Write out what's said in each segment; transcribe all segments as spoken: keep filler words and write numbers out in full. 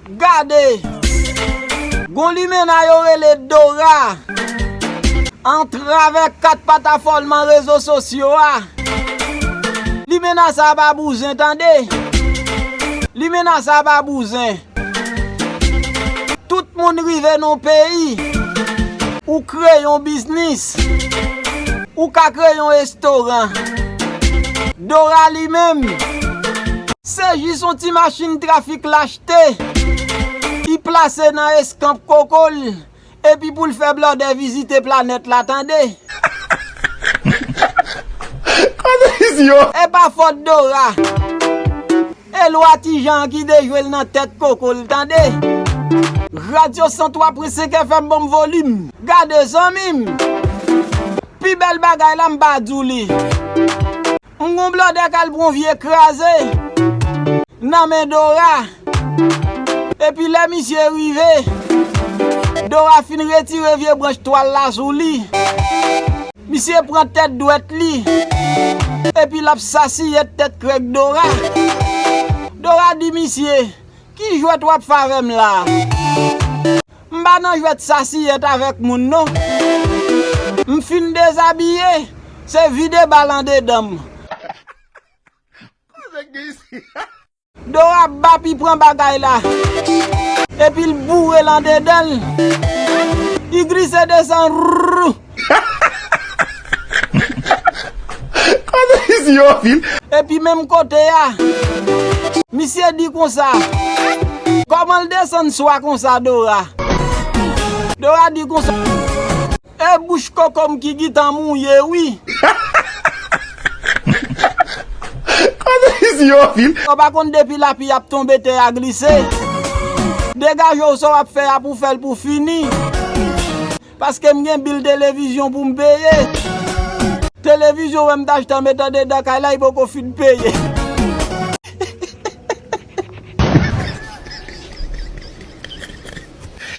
Gade! Gon limena yo rele Dora. Antravè kat patafòlman rezo sosyo a. Limena sa pa bouzen, tande. Limena sa pa bouzen. Tout moun rive nan peyi. Ou kreye yon biznis. Ou ka kreye yon restoran. Dora li menm, se jis yon ti machin trafik l achte. Li plase nan eskanp koko l. Epi pou l fè blòdè vizite planèt la, tande. Kote isi yo? E pa fòt Dora. E lwa ti jan ki te jwe l nan tèt koko l, tande. Radyo san twa pwen senk F M, ban m volim. Gade, zanmi m. Pi bèl bagay la, m pa di w li. M gon blòdè k al pran vye kraze nan men Dora. Epi lè misye rive, Dora fin retire vye branch twal la sou li. Misye pran tèt dwèt li. Epi l ap sasiyèt tèt krèk Dora. Dora di misye, "Ki jwèt w ap fè avè m la a?" "M pa nan jwèt sasiyèt avèk moun non. M fin dezabiye, se vide bal andedan m." Dora ap bap, li pran bagay la. Epi l boure l andedan l. Li glise desann. Rrrr. Kote isi yo fil? Epi menm kote a, misye di konsa, "Kòman l desann swa konsa, Dora?" Dora di konsa, "E bouch koko m ki gentan mouye, wi." Kote isi yo fil? Ou pa konn depi lapli ap tonbe, tè a glise. Degaje w, sa w ap fè a pou fè l pou fini. Paske m gen bil televizyon pou m peye. Televizyon wè m t achte an met andedan kay la, li poko fin peye.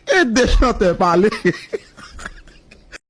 E de chantè pale.